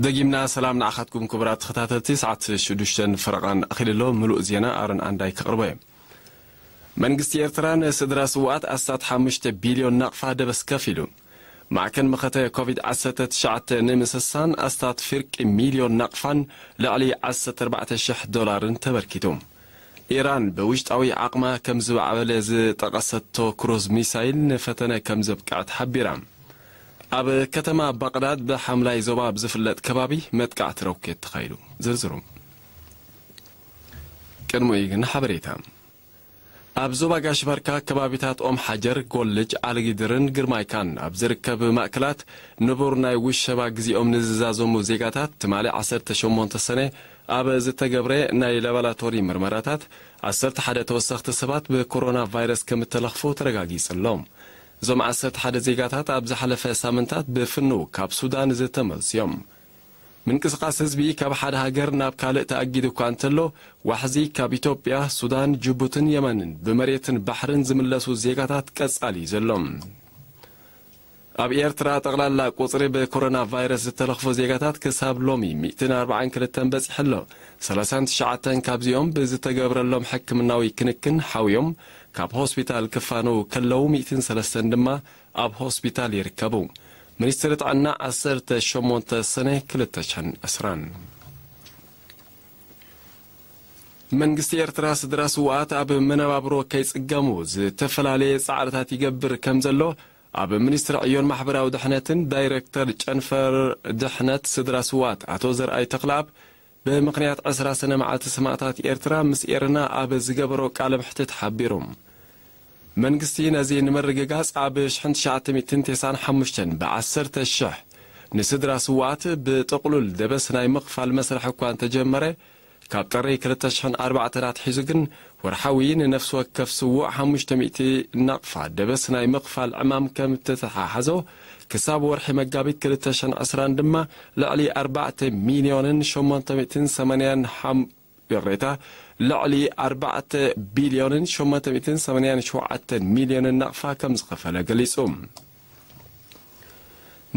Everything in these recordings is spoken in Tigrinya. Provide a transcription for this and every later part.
ደጊምና ሰላም ንዓኻትኩም ክቡራት ተኸታተልቲ። ሰዓት ሽዱሽተን ፈረቓን ኣኺሉ ኣሎ። ምሉእ ዜና ኣሮን ኣንዳይ ከቕርቦ እየ። መንግስቲ ኤርትራ ንስድራ ስውኣት ኣስታት ሓሙሽተ ቢልዮን ናቕፋ ደበስ ከፊሉ። ማዕከን መኸተ ኮቪድ ዓሰርተ ትሽዓተ ንምስሳን ኣስታት ፍርቂ ሚልዮን ናቕፋን ልዕሊ ዓሰርተ ኣርባዕተ ሽሕ ዶላርን ተበርኪቱ። ኢራን ብውሽጣዊ ዓቕማ ከም ዝማዕበለ ዝጠቐሰቶ ክሩዝ ሚሳይል ንፈተነ ከም ዘብቅዐት ሓቢራ። ኣብ ከተማ ባቕዳድ ብሓምላይ ዞባ ብዝፍለጥ ከባቢ መጥቃዕቲ ሮኬት ተኻይዱ። ዝርዝሩ ቅድሚኡ ግን ሓበሬታ። ኣብ ዞባ ጋሽ ባርካ ከባቢታት ኦም ሓጀር፣ ጎልጅ፣ ዓልጊድርን ግርማይካን ኣብ ዝርከብ ማእከላት ንቡር ናይ ውሸባ ግዜኦም ንዝዛዘሙ ዜጋታት ትማሊ ዓሰርተ ሸሞንተ ሰነ ኣብ ዝተገብረ ናይ ላቦራቶሪ ምርመራታት ዓሰርተ ሓደ ተወሰኽቲ ሰባት ብኮሮና ቫይረስ ከም እተለኽፉ ተረጋጊጹ ኣሎ። እዞም ዓሰርተ ሓደ ዜጋታት ኣብ ዝሓለፈ ሳምንታት ብፍኑው ካብ ሱዳን ዝተመልሱ እዮም። ምንቅስቓስ ህዝቢ ካብ ሓደ ሃገር ናብ ካልእ ተኣጊዱ እኳ እንተሎ፣ ዋሕዚ ካብ ኢትዮጵያ፣ ሱዳን፣ ጅቡትን የመንን ብመሬትን ባሕርን ዝምለሱ ዜጋታት ቀጻሊ እዩ ዘሎ። ኣብ ኤርትራ ጠቕላላ ቁጽሪ ብኮሮና ቫይረስ ዝተለኽፉ ዜጋታት ክሳብ ሎሚ ሚእትን ኣርባዓን ክልተን በጺሑ ኣሎ። ሰላሳን ትሽዓተን ካብዚኦም ብዝተገብረሎም ሕክምናዊ ክንክን ሓውዮም ካብ ሆስፒታል ክፋነዉ ከለዉ፣ ሚእትን ሰለስተን ድማ ኣብ ሆስፒታል ይርከቡ። ሚኒስትሪ ጥዕና ዓሰርተ ሸሞንተ ሰነ ክልተ ሽሕን ዕስራን። መንግስቲ ኤርትራ ስድራ ስውኣት ኣብ መነባብሮ ከይጽገሙ ዝተፈላለየ ጻዕርታት ይገብር ከም ዘሎ ኣብ ሚኒስትሪ ዕዮን ማሕበራዊ ድሕነትን ዳይሬክተር ጨንፈር ድሕነት ስድራ ስውኣት ኣቶ ዘርኣይ ተኽለኣብ ብምኽንያት ዕስራ ሰነ መዓልቲ ሰማእታት ኤርትራ ምስ ኤረና ኣብ ዝገበሮ ቃለ መሕትት ሓቢሩ። መንግስቲ ነዚ ንምርግጋጽ ኣብ ሽሕን ትሽዓተ ሚእትን ተስዓን ሓሙሽተን ብዓሰርተ ሽሕ ንስድራ ስውኣት ብጥቕሉል ደበስ ናይ ምኽፋል መስርሕ እኳ እንተጀመረ፣ ካብ ጥሪ ክልተ ሽሕን ኣርባዕተን ኣትሒዙ ግን ወርሓዊ ንነፍሲ ወከፍ ስዉእ ሓሙሽተ ሚእቲ ናቕፋ ደበስ ናይ ምኽፋል ዕማም ከም እተተሓሓዞ፣ ክሳብ ወርሒ መጋቢት ክልተ ሽሕን ዕስራን ድማ ልዕሊ ኣርባዕተ ሚልዮንን ሸሞንተ ሚእትን ሰማንያን ሓም-፣ ይቕሬታ፣ ልዕሊ ኣርባዕተ ቢልዮንን ሸሞንተ ሚእትን ሰማንያን ሸውዓተን ሚልዮንን ናቕፋ ከም ዝኸፈለ ገሊጹ።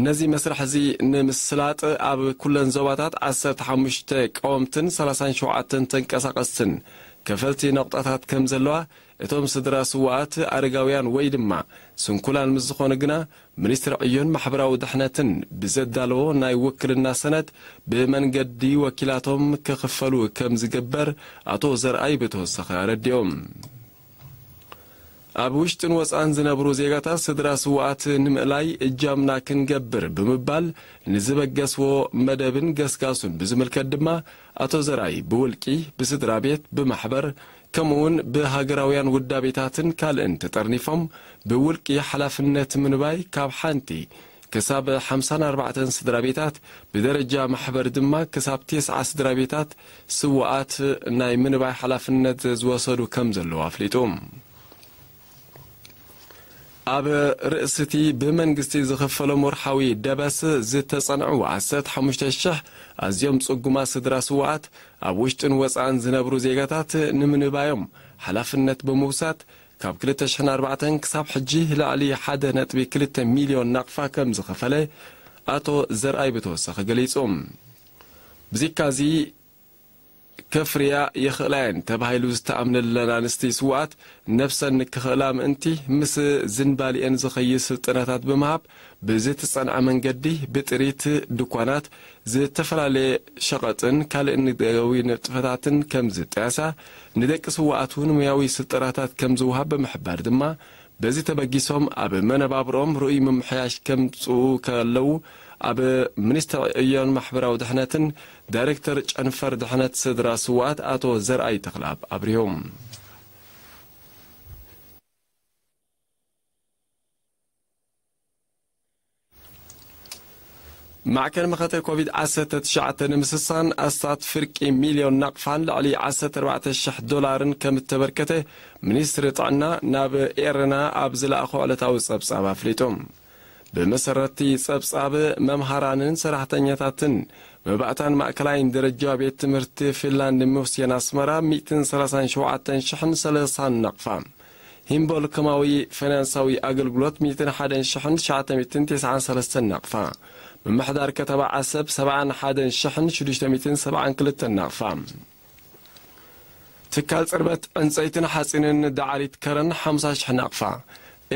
ነዚ መስርሕ እዚ ንምስላጥ ኣብ ኩለን ዞባታት ዓሰርተ ሓሙሽተ ቀወምትን ሰላሳን ሸውዓተን ተንቀሳቐስትን ከፈልቲ ነቑጣታት ከም ዘለዋ፣ እቶም ስድራ ስውኣት ኣረጋውያን ወይ ድማ ስንኩላን ምስ ዝኾኑ ግና፣ ሚኒስትሪ ዕዮን ማሕበራዊ ድሕነትን ብዘዳለዎ ናይ ውክልና ሰነድ ብመንገዲ ወኪላቶም ክኽፈሉ ከም ዝግበር ኣቶ ዘርኣይ ብተወሳኺ ኣረዲኦም። ኣብ ውሽጥን ወጻእን ዝነብሩ ዜጋታት ስድራ ስውኣት ንምእላይ እጃምና ክንገብር ብምባል ንዝበገስዎ መደብን ገስጋሱን ብዝምልከት ድማ ኣቶ ዘርኣይ ብውልቂ፣ ብስድራ ቤት፣ ብማሕበር፣ ከምኡውን ብሃገራውያን ውዳቤታትን ካልእን ተጠርኒፎም ብውልቂ ሓላፍነት ምንባይ ካብ ሓንቲ ክሳብ ሓምሳን ኣርባዕተን ስድራ ቤታት፣ ብደረጃ ማሕበር ድማ ክሳብ ተስዓ ስድራ ቤታት ስውኣት ናይ ምንባይ ሓላፍነት ዝወሰዱ ከም ዘለዉ ኣፍሊጡ። ኣብ ርእሲ እቲ ብመንግስቲ ዝኽፈሎም ወርሓዊ ደበስ ዝተጸንዑ ዓሰርተ ሓሙሽተ ሽሕ ኣዝዮም ጽጉማት ስድራ ስውኣት ኣብ ውሽጥን ወጻእን ዝነብሩ ዜጋታት ንምንባዮም ሓላፍነት ብምውሳድ፣ ካብ ክልተ ሽሕን ኣርባዕተን ክሳብ ሕጂ ልዕሊ ሓደ ነጥቢ ክልተ ሚልዮን ናቕፋ ከም ዝኸፈለ ኣቶ ዘርኣይ ብተወሳኺ ገሊጹ። ብዚካዚ ከፍርያ ይኽእላ እየን ተባሂሉ ዝተኣምነለን ኣንስቲ ስውኣት ነብሰን ንክኽእላ ምእንቲ ምስ ዝንባሊኤን ዝኸይድ ስልጠናታት ብምሃብ ብዝትጸንዐ መንገዲ ብጥሪት ድኳናት ዝተፈላለየ ሸቐጥን ካልእ ንግዳዊ ንጥፈታትን ከም ዝጣየሳ፣ ንደቂ ስውኣት እውን ሙያዊ ስልጠናታት ከም ዝወሃብ ብምሕባር ድማ፣ በዚ ተበጊሶም ኣብ መነባብሮም ርኡይ ምምሕያሽ ከምጽኡ ከለዉ፣ ኣብ ሚኒስትሪ ዕዮን ማሕበራዊ ድሕነትን ዳይሬክተር ጨንፈር ድሕነት ስድራ ስውኣት ኣቶ ዘርኣይ ተኽለኣብ ኣብሪሆም። ማዕከን መኸተ ኮቪድ ዓሰርተ ትሽዓተ ንምስሳን ኣስታት ፍርቂ ሚልዮን ናቕፋን ልዕሊ ዓሰርተ ኣርባዕተ ሽሕ ዶላርን ከም እተበርከተ ሚኒስትሪ ጥዕና ናብ ኤረና ኣብ ዝለኣኾ ዕለታዊ ጸብጻብ ኣፍሊጡ። ብመሰረትቲ ጸብጻብ፣ መምሃራንን ሰራሕተኛታትን መባእታን ማእከላይን ደረጃ ቤት ትምህርቲ ፊንላንድ ሙስየን ኣስመራ ሚእትን ሰላሳን ሸውዓተን ሽሕን ሰላሳን ናቕፋ፣ ሂምቦል ከማዊ ፋይናንሳዊ ኣገልግሎት ሚእትን ሓደን ሽሕን ትሽዓተ ሚእትን ተስዓን ሰለስተን ናቕፋ፣ ምምሕዳር ከተማ ዓሰብ ሰብዓን ሓደን ሽሕን ሽዱሽተ ሚእትን ሰብዓን ክልተን ናቕፋ። ትካል ጽርበት ዕንጸይትን ሓጺንን ዳዕሪት ከረን ሓምሳ ሽሕ ናቕፋ።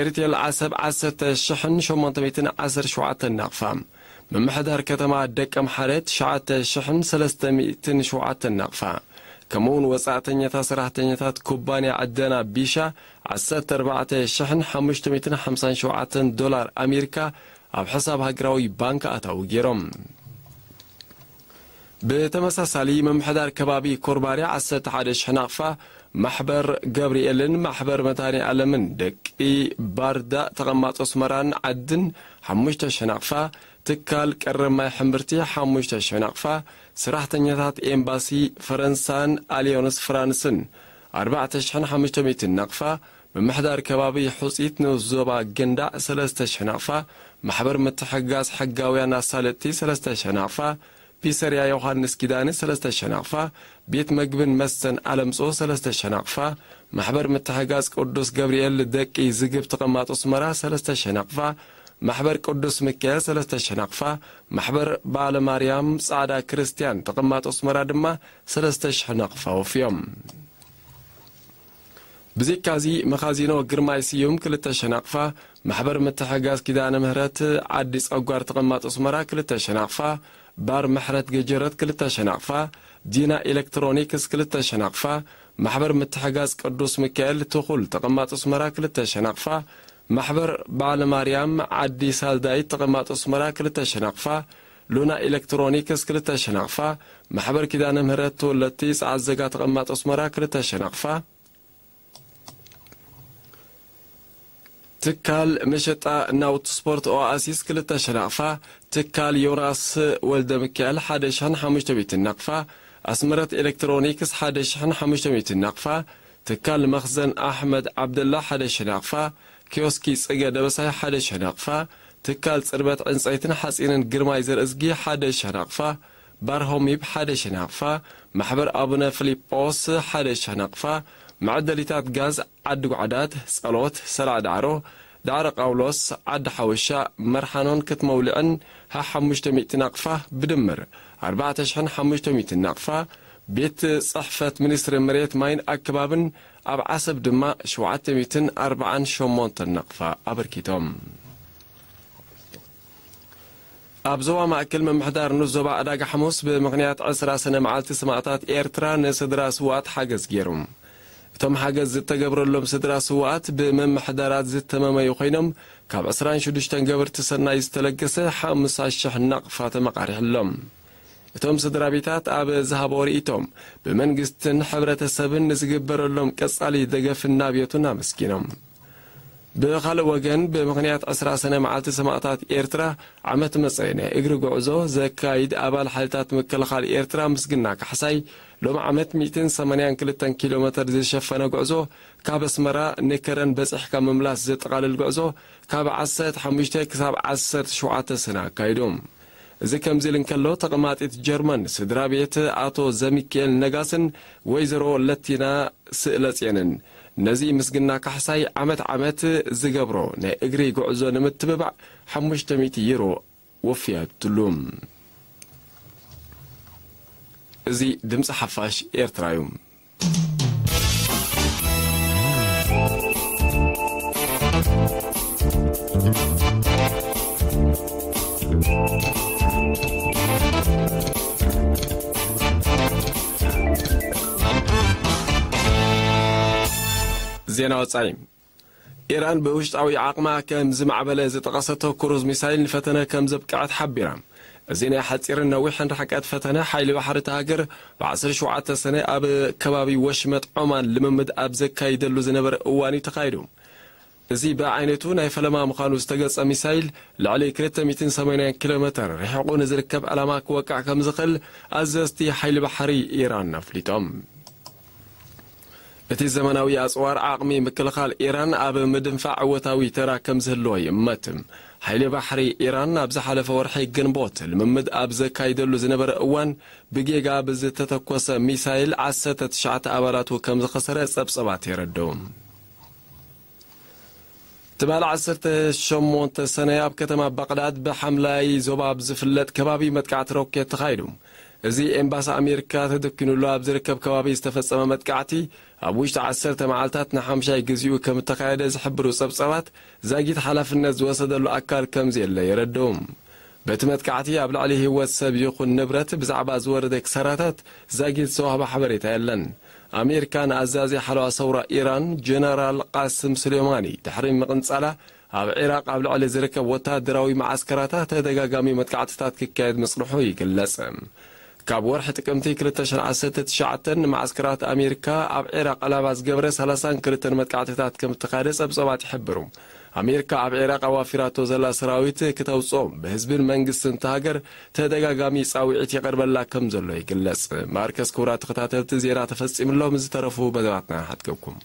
ኤርቴል ዓሰብ ዓሰርተ ሽሕን ሸሞንተ ሚእትን ዓሰርተ ሸውዓተን ናቕፋ። ምምሕዳር ከተማ ደቀምሓረ ትሽዓተ ሽሕን ሰለስተ ሚእትን ሸውዓተን ናቕፋ። ከምኡውን ወጻእተኛታት ሰራሕተኛታት ኩባንያ ዕደና ቢሻ ዓሰርተ ኣርባዕተ ሽሕን ሓሙሽተ ሚእትን ሓምሳን ሸውዓተን ዶላር ኣሜሪካ ኣብ ሕሳብ ሃገራዊ ባንክ ኣታዊ ገይሮም። ብተመሳሳሊ፣ ምምሕዳር ከባቢ ኮርባሪ ዓሰርተ ሓደ ሽሕ ናቕፋ፣ ማሕበር ገብርኤልን ማሕበር መድኃኔ ዓለምን ደቂ ባርዳ ተቐማጦ ኣስመራን ዓድን ሓሙሽተ ሽሕ ናቕፋ፣ ትካል ቀረብ ማይ ሕምብርቲ ሓሙሽተ ሽሕ ናቕፋ፣ ሰራሕተኛታት ኤምባሲ ፈረንሳን ኣልዮንስ ፍራንስን ኣርባዕተ ሽሕን ሓሙሽተ ሚእትን ናቕፋ፣ ምምሕዳር ከባቢ ሑጺት ንኡስ ዞባ ገንዳዕ ሰለስተ ሽሕ ናቕፋ፣ ማሕበር ምትሕግጋዝ ሕጋውያን ኣሳለጥቲ ሰለስተ ሽሕ ናቕፋ፣ ፒሰርያ ዮሃንስ ኪዳነ ሰለስተ ሽሕ ናቕፋ፣ ቤት መግብን መስተን ኣለምጾ ሰለስተ ሽሕ ናቕፋ፣ ማሕበር ምትሕግጋዝ ቅዱስ ገብርኤል ደቂ ዝግብ ተቐማጦ ኣስመራ ሰለስተ ሽሕ ናቕፋ፣ ማሕበር ቅዱስ ሚካኤል ሰለስተ ሽሕ ናቕፋ፣ ማሕበር ባለ ማርያም ጻዕዳ ክርስትያን ተቐማጦ ኣስመራ ድማ ሰለስተ ሽሕ ናቕፋ ወፍዮም። ብዘይካዚ፣ መኻዚኖ ግርማይ ስዩም ክልተ ሽሕ ናቕፋ፣ ማሕበር ምትሕግጋዝ ኪዳነ ምህረት ዓዲ ጸጓር ተቐማጦ ኣስመራ ክልተ ሽሕ ናቕፋ፣ ባር ምሕረት ገጀረት ክልተ ሽሕ ናቕፋ፣ ዲና ኤሌክትሮኒክስ ክልተ ሽሕ ናቕፋ፣ ማሕበር ምትሕግጋዝ ቅዱስ ሚካኤል ትኹል ተቐማጦ ኣስመራ ክልተ ሽሕ ናቕፋ፣ ማሕበር በዓለ ማርያም ዓዲ ሳልዳይት ተቐማጦ ኣስመራ ክልተ ሽሕ ናቕፋ፣ ሉና ኤሌክትሮኒክስ ክልተ ሽሕ ናቕፋ፣ ማሕበር ኪዳነ ምህረት ተወለድቲ ጸዓት ዘጋ ተቐማጦ ኣስመራ ክልተ ሽሕ ናቕፋ፣ ትካል መሸጣ ናውቲ ስፖርት ኦኣሲስ ክልተ ሽሕ ናቕፋ፣ ትካል ዮናስ ወልደ ሚካኤል ሓደ ሽሕን ሓሙሽተ ሚእትን ናቕፋ፣ ኣስመረት ኤሌክትሮኒክስ ሓደ ሽሕን ሓሙሽተ ሚእትን ናቕፋ፣ ትካል መኽዘን ኣሕመድ ዓብደላ ሓደ ሽሕ ናቕፋ፣ ኪዮስኪ ጽገ ደበሳይ ሓደ ሽሕ ናቕፋ፣ ትካል ጽርበት ዕንጸይትን ሓጺንን ግርማይ ዘርእዝጊ ሓደ ሽሕ ናቕፋ፣ ባርሆሚብ ሓደ ሽሕ ናቕፋ፣ ማሕበር ኣቡነ ፊሊጶስ ሓደ ሽሕ ናቕፋ፣ መዐደሊታት ጋዝ ዓዲ ጓዕዳት፣ ጸሎት፣ ሰላዕ ዳዕሮ፣ ዳዕሮ ቃውሎስ፣ ዓዲ ሓወሻ፣ መርሓኖን ክትመውልዕን ሓሙሽተ ሚእቲ ናቕፋ፣ ብድምር ኣርባዕተ ሽሕን ሓሙሽተ ሚእትን ናቕፋ፣ ቤት ጽሕፈት ሚኒስትሪ መሬት ማይን ኣከባብን ኣብ ዓሰብ ድማ ሸውዓተ ሚእትን ኣርባዓን ሸሞንተን ናቕፋ ኣበርኪቶም። ኣብ ዞባ ማእከል ምምሕዳር ንኡስ ዞባ ዕዳጋ ሓሙስ ብምኽንያት ዕስራ ሰነ መዓልቲ ሰማእታት ኤርትራ ንስድራ ስውኣት ሓገዝ ገይሩ። እቶም ሓገዝ ዝተገብረሎም ስድራ ስውኣት ብምምሕዳራት ዝተመመዩ ኮይኖም፣ ካብ ዕስራን ሽዱሽተን ገበርቲ ሰናይ ዝተለገሰ ሓምሳ ሽሕ ናቕፋ ተመቓሪሕሎም። እቶም ስድራ ቤታት ኣብ ዝሃቦ ርእይቶም፣ ብመንግስትን ሕብረተሰብን ንዝግበረሎም ቀጻሊ ደገፍን ናብዮቱን ኣመስጊኖም። ብኻልእ ወገን፣ ብምኽንያት ዕስራ ሰነ መዓልቲ ሰማእታት ኤርትራ ዓመት መጸ ናይ እግሪ ጉዕዞ ዘካይድ ኣባል ሓይልታት ምክልኻል ኤርትራ ምስግና ካሕሳይ፣ ሎም ዓመት ሚእትን ሰማንያን ክልተን ኪሎ ሜተር ዝሸፈነ ጉዕዞ ካብ ኣስመራ ንከረን በጺሕካ ምምላስ ዘጠቓልል ጉዕዞ ካብ ዓሰርተ ሓሙሽተ ክሳብ ዓሰርተ ሸውዓተ ሰነ ኣካይዱ። እዚ ከምዚ ኢሉ እንከሎ፣ ተቐማጢት ጀርመን ስድራ ቤት ኣቶ ዘሚካኤል ነጋስን ወይዘሮ ለቲና ስእለጽየንን ነዚ ምስግና ካሕሳይ ዓመት ዓመት ዝገብሮ ናይ እግሪ ጉዕዞ ንምትብባዕ ሓሙሽተ ሚእቲ ዩሮ ወፍያትሉ። እዚ ድምፂ ሓፋሽ ኤርትራ እዩ። ዜና ወጻኢ። ኢራን ብውሽጣዊ ዓቕማ ከም ዝማዕበለ ዝጠቐሰቶ ክሩዝ ሚሳይል ንፈተነ ከም ዘብቅዐት ሓቢራ። እዚ ናይ ሓጺርን ነዊሕን ርሕቀት ፈተነ ሓይሊ ባሕሪ እታ ሃገር ብዓሰርተ ሸውዓተ ሰነ ኣብ ከባቢ ወሽመጥ ዖማን ልምምድ ኣብ ዘካይደሉ ዝነበረ እዋን እዩ ተኻይዱ። እዚ ብዓይነቱ ናይ ፈለማ ምዃኑ ዝተገልጸ ሚሳይል፣ ልዕሊ ክልተ ሚእትን ሰማንያን ኪሎ ሜተር ርሒቑ ንዝርከብ ዕላማ ክወቅዕ ከም ዝኽእል ኣዘዝቲ ሓይሊ ባሕሪ ኢራን ኣፍሊጦም። እቲ ዘመናዊ ኣጽዋር ዓቕሚ ምክልኻል ኢራን ኣብ ምድንፋዕ እወታዊ ተራ ከም ዝህልዎ ይእመት። ሓይሊ ባሕሪ ኢራን ኣብ ዝሓለፈ ወርሒ ግንቦት ልምምድ ኣብ ዘካይደሉ ዝነበረ እዋን፣ ብጌጋ ብዝተተኮሰ ሚሳይል ዓሰርተ ትሽዓተ ኣባላቱ ከም ዝኸሰረ ጸብጸባት የረድኡ። ትማሊ ዓሰርተ ሸሞንተ ሰነ ኣብ ከተማ ባቕዳድ ብሓምላይ ዞባ ኣብ ዝፍለጥ ከባቢ መጥቃዕቲ ሮኬት ተኻይዱ። እዚ ኤምባሲ ኣሜሪካ ተደኪኑሉ ኣብ ዝርከብ ከባቢ ዝተፈጸመ መጥቃዕቲ፣ ኣብ ውሽጢ ዓሰርተ መዓልታት ንሓምሻይ ግዜኡ ከም እተኻየደ ዝሕብሩ ጸብጻባት፣ ዛጊት ሓላፍነት ዝወሰደሉ ኣካል ከም ዘየለ የረድኡ። በቲ መጥቃዕቲ ኣብ ልዕሊ ህይወት ሰብ ይኹን ንብረት ብዛዕባ ዝወረደ ክሳራታት ዛጊት ዝተዋህበ ሓበሬታ የለን። ኣሜሪካ ንኣዛዚ ሓለዋ ሰውራ ኢራን ጀነራል ቃስም ሱሌማኒ ድሕሪ ምቕንጻላ፣ ኣብ ዒራቕ ኣብ ልዕሊ ዝርከብ ወታደራዊ መዓስከራታ ተደጋጋሚ መጥቃዕትታት ክካየድ ምጽንሑ ይግለጽ። ካብ ወርሒ ጥቅምቲ ክልተ ሽሕን ዓሰርተ ትሽዓተን ንመዓስከራት ኣሜሪካ ኣብ ዒራቕ ዕላማ ዝገበረ ሰላሳን ክልተን መጥቃዕትታት ከም እተኻየደ ጸብጻባት ይሕብሩ። ኣሜሪካ ኣብ ዒራቕ ኣዋፊራቶ ዘላ ሰራዊት ክተውጽኦም ብህዝብን መንግስትን እታ ሃገር ተደጋጋሚ ጻውዒት ይቐርበላ ከም ዘሎ ይግለጽ። ማርከስ፣ ክቡራት ተኸታተልቲ፣ ዜና ተፈጺምሎም፣ ዝተረፉ መደባትና ሓትከኩም።